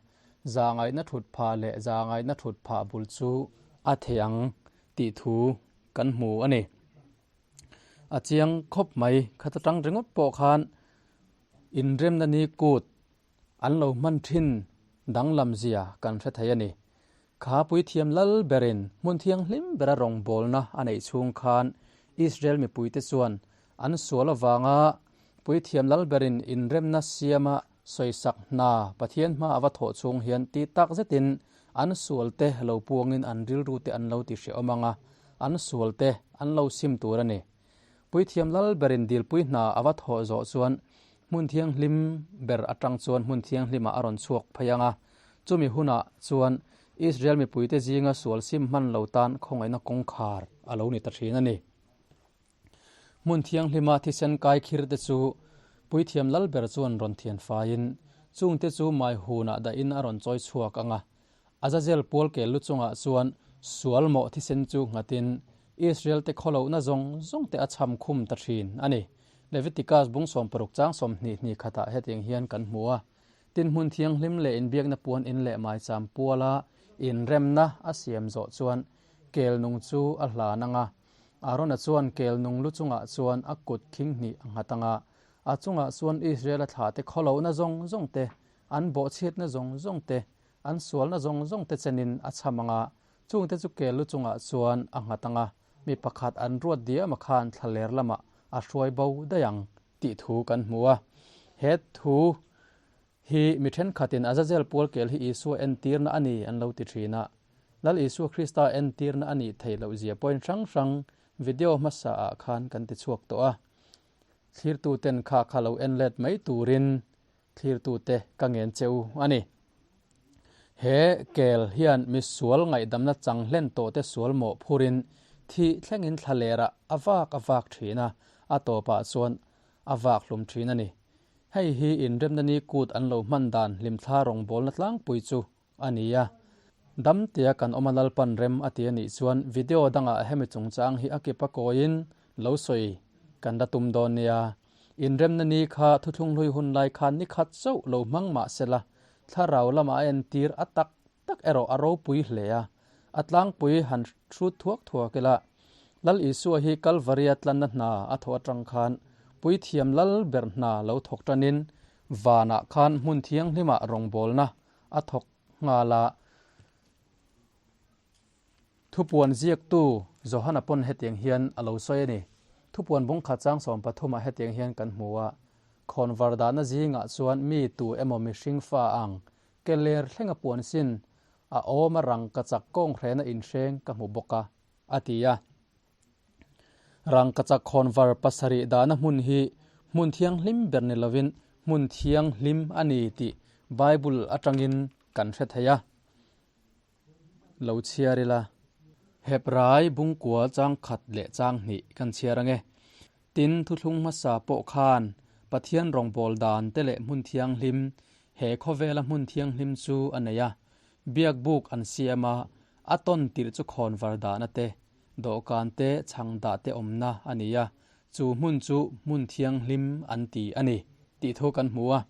zahngaihna thut phah leh zahngaihna thut phah bul chu a thei ang tih thu kan hmu a ni. A chiang khawp mai, khata tang ringawt pawh khan inremna ni kut An lo hman thin danglam zia kan hre thei a ni. Kha puithiam lal berin hmun thianghlim bera rawngbawlna a neih chhung khan Israel mipuite chuan an sual avanga puithiam lal berin inremna siama sawisak hna Pathian hma a va thawh chhung hian ti tak zetin an sualte lo puangin an rilrute an lo ti hrehawm ang a, an sualte an lo sim tur a ni. Puithiam lal berin dilpui hna a va thawh zawh chuan hmun thianghlim ber atang chuan hmun thianghlimah a rawn chhuak phei ang a, chumi hunah chuan Israel mipuite zinga sual sim hman lo tan khawngaihna kawngkhar a lo ni ta thin a ni. Hmun thianghlima thisen kai khir te chu Puithiam lal ber chuan rawn thian faiin chungte chu mai hunah dahin a rawn chawi chhuak ang a, Azazel pual kel lu chungah chuan sual mawh thisen chu nghatin Israel te khawlohna zawng zawng te a chham khum ta thin a ni. Leviticus bung 60 chang 20 hnih khatah hetiang hian kan hmu a, Tin hmun thianghlim leh inbiakna puan in leh maicham puala inremna a siam zawh chuan kel nung chu a hlan ang a. Arona chuan kel nung lu chungah chuan a kut khing hnih a nghat ang a, a chungah chuan Israel-a thlahte khawlohna zawng zawng te, an bawhchhiatna zawng zawng te, An sualna zawng zawng te chenin a chham ang a, Chungte chu kel lu chungah chuan a nghat ang a, mi pakhat an ruat diam a khan thlaler lamah a hruai bo daih ang tih thu kan hmu a. He thu hi mi thenkhatin Azazel pual kel hi Isua entirna a ni an lo ti thin a. Lal Isua Krista entirna a nih theih loh zia point hrang hrang video hmasa ah khan kan ti chhuak tawh a. Thlirtuten kha kha lo en let mai turin thlirtute ka ngen che u a ni. He kel hian mi sual ngaihdamna chang hlen tawhte sual mawh phurin thih thlengin thlalerah a vak a vak thin a, a tawpah chuan a vak hlum thin a ni. Hei hi inremna ni kut an lo hman dan hlimthla rawngbawlna tlangpui chu a ni a. Damtea kan awm a Lalpan rem a ti a nih chuan video dangah hemi chungchang hi a kip a kawiin lo sawi kan la tum dawn nia. Inremna ni kha thuthlung hlui hun lai khan ni khat chauh lo hmang mah sela, thlarau lamah a entir a tak tak erawh a ropui hle a. A tlangpui han hrut thuak thuak ila, Lal Isua hi Kalvaria tlanna hna a thawh atang khan Puithiam Lal ber hna lo thawk tanin vanah khan hmun thianghlimah rawngbawlna a thawk nghal a. Thupuan ziaktu Johana pawn hetiang hian a lo sawi a ni. Thupuan bungkhat chang 13 ah hetiang hian kan hmu a, Khawnvar dahna zingah chuan mi tu emaw mihring fa ang ke ler thlenga puan sin a awm a rangkachak kawnghrena inhreng ka hmu bawk a, a ti a. Rangkachak khawnvar pasarih dahna hmun hi hmun thianghlim ber ni lovin hmun thianghlim a ni tih Bible atangin kan hre thei a. Lo chhiar ila. Hebrai bungkua chang khat leh chang hnih kan chhiar ange. Tin, thuthlung hmasa pawh khan Pathian rawngbâwl dan te leh hmun thianghlim, he khawvela hmun thianghlim chu a nei a. Biak buk an siam a, a tawn tirh chu khawnvar dahna te, dawhkan te, chhang dah te awmna a ni a, chu hmun chu hmun thianghlim an ti a ni tih thu kan hmu a.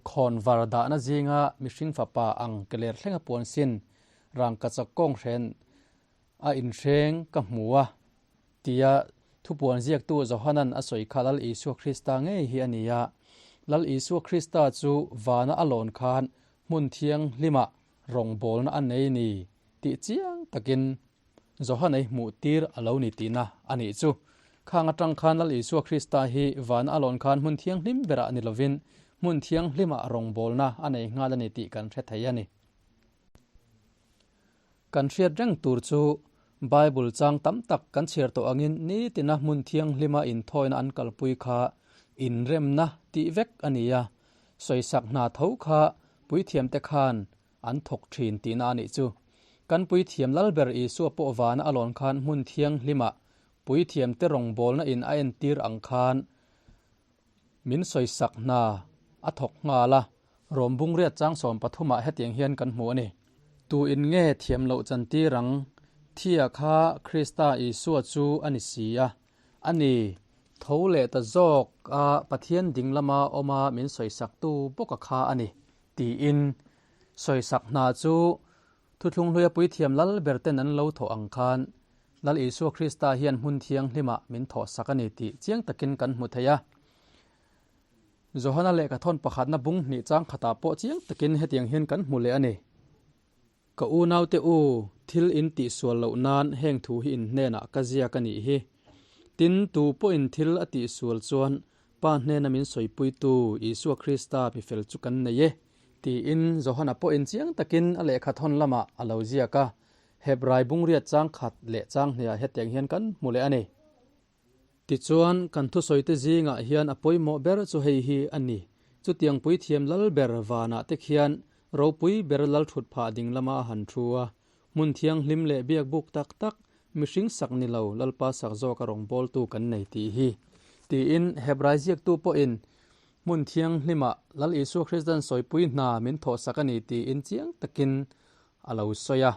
Khawnvar dahna zinga mihring fapa ang keler thlenga puan sin rangkachak kawnghren a inhreng ka hmu a tia thupuan ziaktu Johanan a sawi kha Lal Isua Krista ngei hi a ni a. Lal Isua Krista chu vana a lawn khan hmun thianghlimah rawngbawlna a nei ni tih chiang takin Johanei hmuh tir a lo ni tihna a nih chu. Khang atang khan Lal Isua Krista hi vana a lawn khan hmun thianghlim berah ni lovin hmun thianghlimah rawngbawlna a nei nghal a ni tih kan hre thei a ni. Kan hriat reng tur chu Bible chang tam tak kan chhiar tawh angin nitina hmun thianghlima inthawina an kalpui kha inremna tih vek a ni a, sawisak hna tho kha puithiamte khan an thawk thin tihna a nih chu. Kan puithiam Lalber Isua pawh vana a lawn khan hmun thianghlima puithiamte rawngbawlna in a entir ang khan min sawisak hna a thawk nghal a, Rom bungriat chang 13 ah hetiang hian kan hmu a ni. Tu in nge thiam loh chantir ang? Thia kha Krista Isua chu a ni si a, a ni, tho leh ta zawk a Pathian ding lama awma min sawisaktu bawka kha a ni, tiin sawisak hna chu Thuthlung hluia puithiam lal ber ten an lo thawh ang khan Lal Isua Krista hian hmun thianghlimah min thawhsak a ni tih chiang takin kan hmu thei a. Johana lehkha thawn pakhatna bung hnih chang khatah pawh chiang takin hetiang hian kan hmu leh a ni. Ka unaute u, thil in tihsual loh nan heng thu hi in hnenah ka ziak a nih hi. Tin, tu pawhin thil a tihsual chuan Pa hnena min sawipuitu Isua Krista mi fel chu kan nei e, tiin Johana pawhin chiang takin a lehkha thawn lamah a lo ziak a. Hebrai bungriat chang khat leh chang hniah hetiang hian kan hmu leh a ni. Tichuan, kan thusawite zingah hian a pawimawh ber chu hei hi a ni, Chutiang puithiam lal ber vanah te khian ropui ber lal thut phah ding lama a han thu a, hmun thianghlim leh biak buk tak tak, mihring sak ni lo Lalpa sak zawk a rawngbawltu kan nei tih hi. Tiin Hebrai ziaktu pawhin hmun thianghlimah Lal Isua Kristan sawipui hna min thawhsak a ni tiin chiang takin a lo sawi a.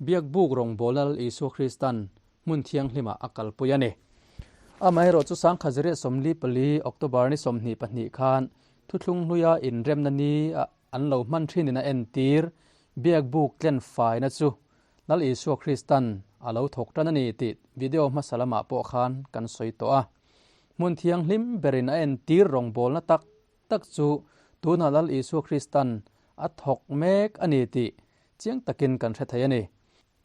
Biak buk rawngbâwl Lal Isua Kristan hmun thianghlimah a kalpui a ni. Amaherawh chu Sangkha 44 October ni 22 khan thuthlung hluia inremna ni a an lo hman thinin a entir biak buk tlen faina chu Lal Isua Kristan a lo thawk tan a ni tih video hmasa lamah pawh khan kan sawi tawh a. Hmun thianghlim berin a entir rawngbawlna tak tak chu tunah Lal Isua Kristan a thawk mek a ni tih chiang takin kan hre thei a ni.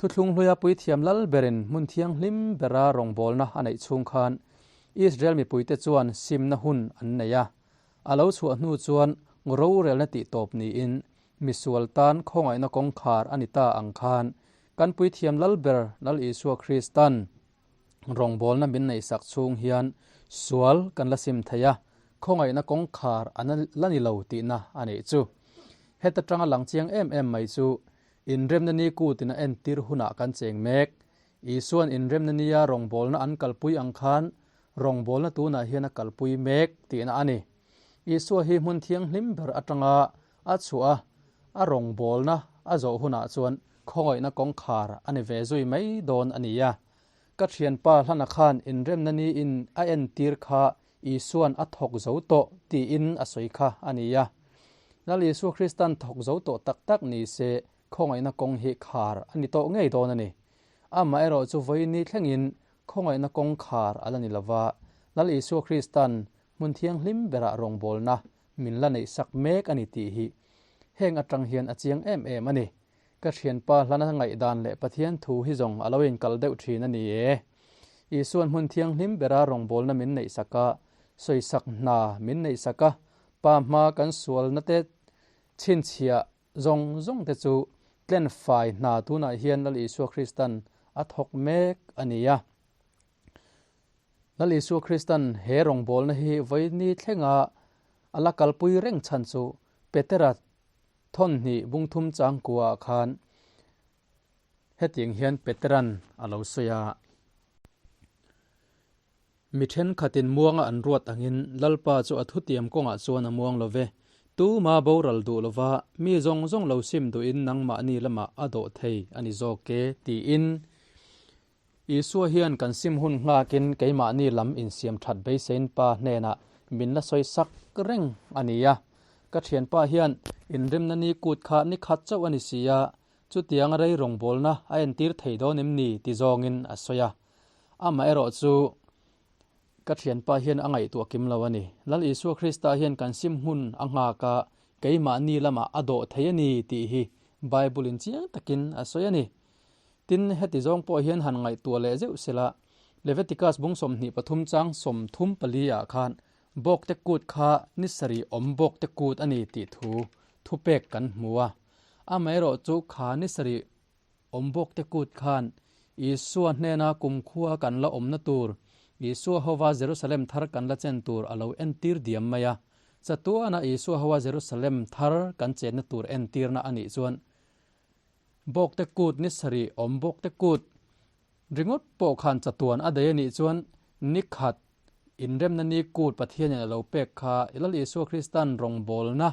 Thuthlung hluia puithiam lal berin hmun thianghlim bera rawngbawlna a neih chhung khan Israel mipuite chuan simna hun an nei a. A lo chhuah hnu chuan rorelna tihtawp niin misual tan khawngaihna kawngkhar a ni ta ang khan kan puithiam lal ber Lal Isua Kristan rawngbawlna min neihsak chhung hian sual kan la sim thei a, khawngaihna kawngkhar a la ni lo tihna a nih chu. Heta tanga lang chiang em em mai chu Inremna ni kutin a entir hunah kan cheng mek. Isuan inremna nia rawngbawlna an kalpui ang khan rawngbawlna tunah hian a kalpui mek tihna a ni. Isua hi hmun thianghlim ber atanga a chhuah a, a rawngbawlna a zawh hunah chuan khawngaihna kawngkhar a ni ve zui mai dawn a ni a. Ka thianpa Hlana khan inremna niin a entir kha Isuan a thawk zo tawh tiin a sawi kha a ni a. Lal Isua Kristan thawk zo tawh tak tak ni se khawngaihna kawng hi khar a ni tawh ngei dawn a ni. Amaherawh chu vawiin thlengin khawngaihna kawng khar a la ni lova, Lal Isua Kristan hmun thianghlim berah rawngbawlna min la neihsak mek a ni tih hi heng atang hian a chiang em em a ni. Ka thianpa hlana ngaihdan leh Pathian thu hi zawng a lo inkal deuh thin a ni e. Isuan hmun thianghlim bera rawngbawlna min neihsak a, sawisak hna min neihsak a, Pa hma kan sualna te chhinchhiah zawng zawng te chu tlen fai hna tunah hian Lal Isua Kristan a thawk mek a ni a. Lal Isua Kristan he rawngbawlna hi vawiini thlenga a la kalpui reng chhan chu Petera Thawnhnih bungthum changkuaah khan hetiang hian Peteran a lo sawi a. Mi thenkhatin muanga an ruat angin Lalpa chu a thutiam kawngah chuan a muang lo ve. Tuma boral duh lova mi zawng zawng lo sim duhin nangmahni lamah a dawh thei a ni zawk e, tiin Isua hian kan sim hun nghakin keimahni lam insiam that beisein Pa hnenah min la sawi sak reng a ni a. Ka thianpa hian inremna ni kut kha ni khat chauh a ni si a, chutiang rei rawngbawlna a entir thei dawn em ni ti zawngin a sawi a. Amaherawh chu ka thianpa hian a ngaihtuah kim lo a ni. Lal Isua Krista hian kan sim hun a nghak a, keimahni lamah a dawh thei a ni tih hi Bible-in chiang takin a sawi a ni. Tin, heti zawng pawh hian han ngaihtuah leh zeuh sela, Leviticus bung 23 chang 34 ah khan bawkte kut kha ni sarih awm bawkte kut a ni tih thu thupek kan hmu a. Amaherawh chu kha ni sarih awm bawkte kut khan Isua hnena kumkhua kan la awmna tur, Isua hova Jerusalem thar kan la chen tur a lo entir diam mai a. Chatuana Isua hova Jerusalem thar kan chenna tur entirna a nih chuan Bawkte kut ni sarih awm bawkte kut ringawt pawh khan chatuan a daih a nih chuan ni khat inremna ni kut Pathianin a lo pek kha Lal Isua Kristan rawngbawlna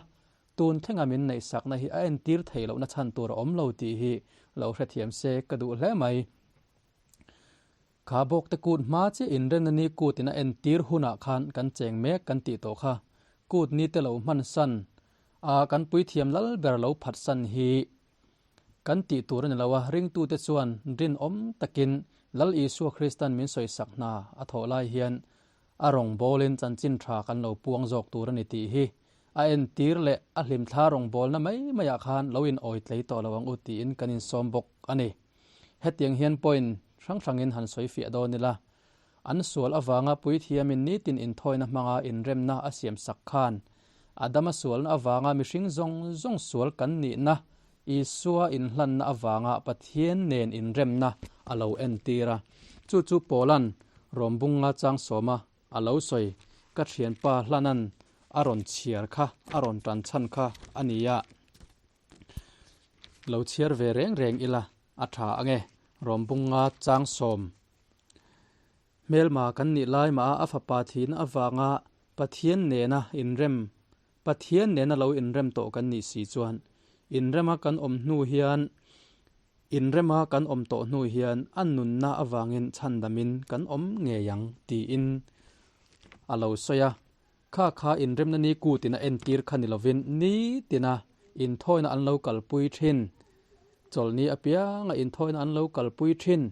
tun thlenga min neihsakna hi a entir theih lohna chhan tur a awm lo tih hi lo hrethiam se ka duh hle mai. Kha bawkte kut hma chiah inremna ni kutin a entir hunah khan kan cheng mek kan tih tawh kha kut ni te lo hman san a kan puithiam lal ber lo phat san hi kan tih tur a ni lo a, ringtute chuan rinawm takin Lal Isua Kristan min sawisak hna a thawh lai hian a rawngbawlin chanchin tha kan lo puang zawk tur a ni tih hi a entir leh a hlimthla rawngbawlna mai maiah khan lo in awi tlei tawh lo ang u tiin kan insawm bawk a ni. Hetiang hian point hrang hrangin han sawi fiah dawn ila, an sual avanga puithiamin nitin inthawina hmanga inremna a siam sak khan Adama sualna avanga mihring zawng zawng sual kan nihna Isua inhlanna avanga Pathian nen inremna a lo entir a. Chu chu Paula'n Rawmbunga chang sawma a lo sawi, Ka thianpa hlanan a rawn chhiar kha, a rawn tan chhan kha a ni a. Lo chhiar ve reng reng ila a tha ange, Rawmbunga chang sawm. Hmelma kan nih lai mah a a fapa thihna avanga Pathian nena inrem, Pathian nena lo inrem tawh kan nih si chuan inrema kan awm hnu hian inrema kan awm tawh hnu hian a nunna avangin chhandamin kan awm ngei ang tiin a lo sawi a. Kha kha inremna ni kutin a entir kha ni lovin nitina inthawina an lo kalpui thin. Chawlhni apianga inthawina an lo kalpui thin.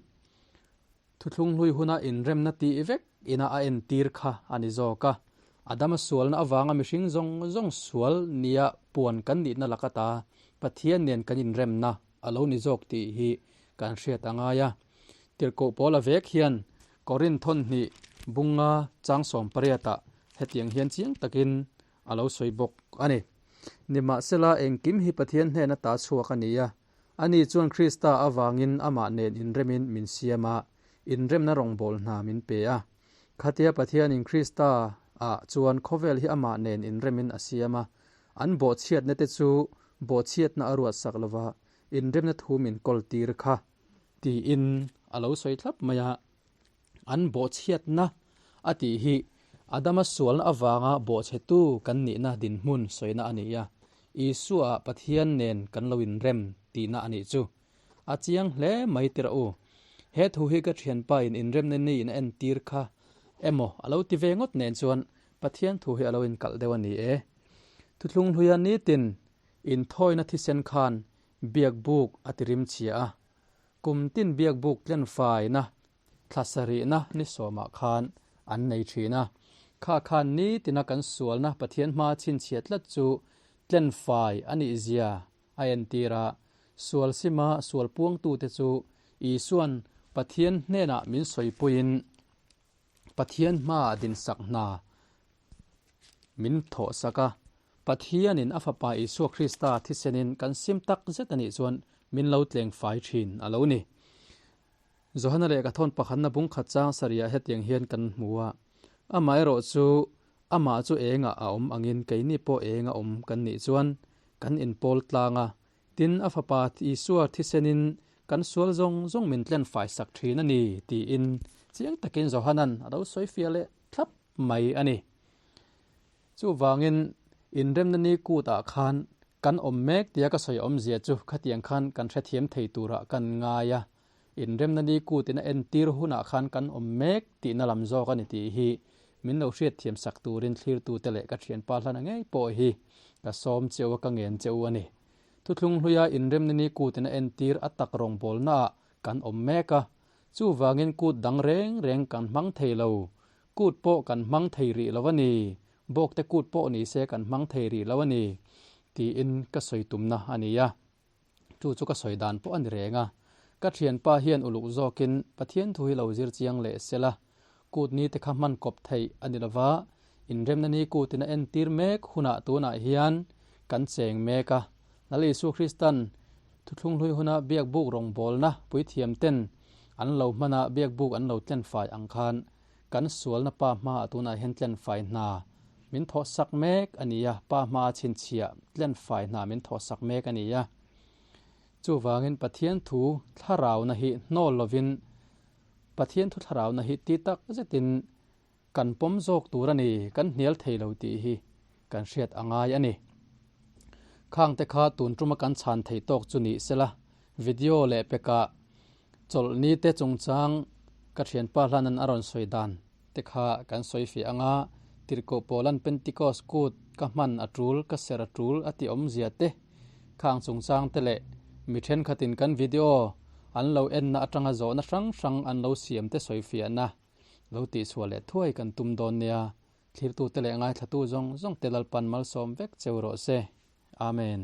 Thuthlung hlui huna inremna tih vek ina a entir kha a ni zawk a. Adama sualna avanga mihring zawng zawng sual nia puan kan nihna lak ata Pathian nen kan inremna a lo ni zawk tih hi kan hriat a ngai a. Tirhkoh Paula vek hian Korinth thawnhnih bunga chang sawmpariatah hetiang hian chiang takin a lo sawi bawk a ni. Nimahsela, engkim hi Pathian hnen ata chhuak a ni a, ani chuan Krista avangin amah nen inremin min siam a, inremna rawngbâwl hna min pe a. Khatia Pathianin Krista ah chuan khawvel hi amah nen inremin a siam a, an bawhchhiatna te chu bawhchhiatna a ruatsak lova inremna thu min kawl tir kha tiin a lo sawi thlap mai a. An bawhchhiatna a tih hi Adama sualna avanga bawhchhetu kan nihna dinhmun sawina a ni a, Isua Pathian nen kan lo inrem tihna a nih chu. A chiang hle mai tirh u. He thu hi ka thianpa in inremna ni in a entir kha emaw a lo ti ve ngawt nen chuan Pathian thu hi a lo inkalh deuh a ni e. Thuthlung hluia nitin inthawina thisen khan biakbuk a ti rim chhia a. Kum tin biakbuk tlenfaina thla sarihna ni sawmah khan an nei thin a. Kha khan nitina kan sualna Pathian hma chhinchhiah tlat chu tlenfai a nih zia a entir a. Sual sima sual puangtute chu Isuan Pathian hnenah min sawipuiin Pathian hmaah dinsak hna min thawhsak a. Pathianin a Fapa Isua Krista thisenin kan sim tak zet a nih chuan min lo tleng fai thin a lo ni. Johana leh ka thawn pakhatna bung khat chang sarihah hetiang hian kan hmu a, Amaherawh chu amah chu engah a awm angin keini pawh eng a awm kan nih chuan kan inpawl tlang a, tin a Fapa Isua thisenin kan sual zawng zawng min tlen fai sak thin a ni tiin chiang takin Johana'n a lo sawi fiah leh thlap mai a ni. Chuvangin inremna ni kutah khan kan awm mek tia ka sawi awmzia chu khatiang khan kan hrethiam thei turah kan ngai a, inremna ni kutin a entir hunah khan kan awm mek tihna lam zawk a ni tih hi min lo hriatthiam sak turin thlirtute leh ka thianpa hlana ngei pawh hi ka sawm cheu a, ka ngen cheu a ni. Thuthlung hluia inremna ni kutin a entir a tak rawngbawlnaah kan awm mek a, chuvangin kut dang reng reng kan hmang thei lo. Kut pawh kan hmang thei rih lo a ni, bawkte kut pawh ni se kan hmang thei rih lo a ni, tiin ka sawi tumna a ni a. Chu chu ka sawi dan pawh a ni reng a. Ka thianpa hian uluk zawkin Pathian thu hi lo zir chiang leh se la, kut ni te kha hman kawp theih a ni lova, inremna ni kutin a entir mek hunah tunah hian kan cheng mek a. Lal Isua Kristan Thuthlung hlui huna biakbuk rawngbawlna puithiam ten an lo hmana biakbuk an lo tlenfai ang khan kan sualna pa hmaah tunah hian tlenfai hna min thawhsak mek a ni a, pa hmaa chhinchhiah tlenfai hna min thawhsak mek a ni a. Chuvangin Pathian thu thlarauna hi hnawl lovin Pathian thu thlarauna hi ti tak zetin Kan pawm zawk tur a ni, kan hnial thei lo tih hi kan hriat a ngai a ni. Khangte kha tun tuma kan chhan thei tawk chu ni sela, video leh pekah chawlhni te chungchang ka thianpa hlanan a rawn sawi dan te kha kan sawi fiah ang a, Tirhkoh Paulan Pentecost kut ka hman a tul, ka ser a tul a ti awmzia te, khang chungchang te leh mi thenkhatin kan video an lo enna atanga zawhna hrang hrang an lo siam te sawi fiahna. Lo tihchhuah leh thuai kan tum dawn nia, thlirtute leh ngaithlatu zawng zawng te Lalpan malsawm vek cheu rawh se. Amen.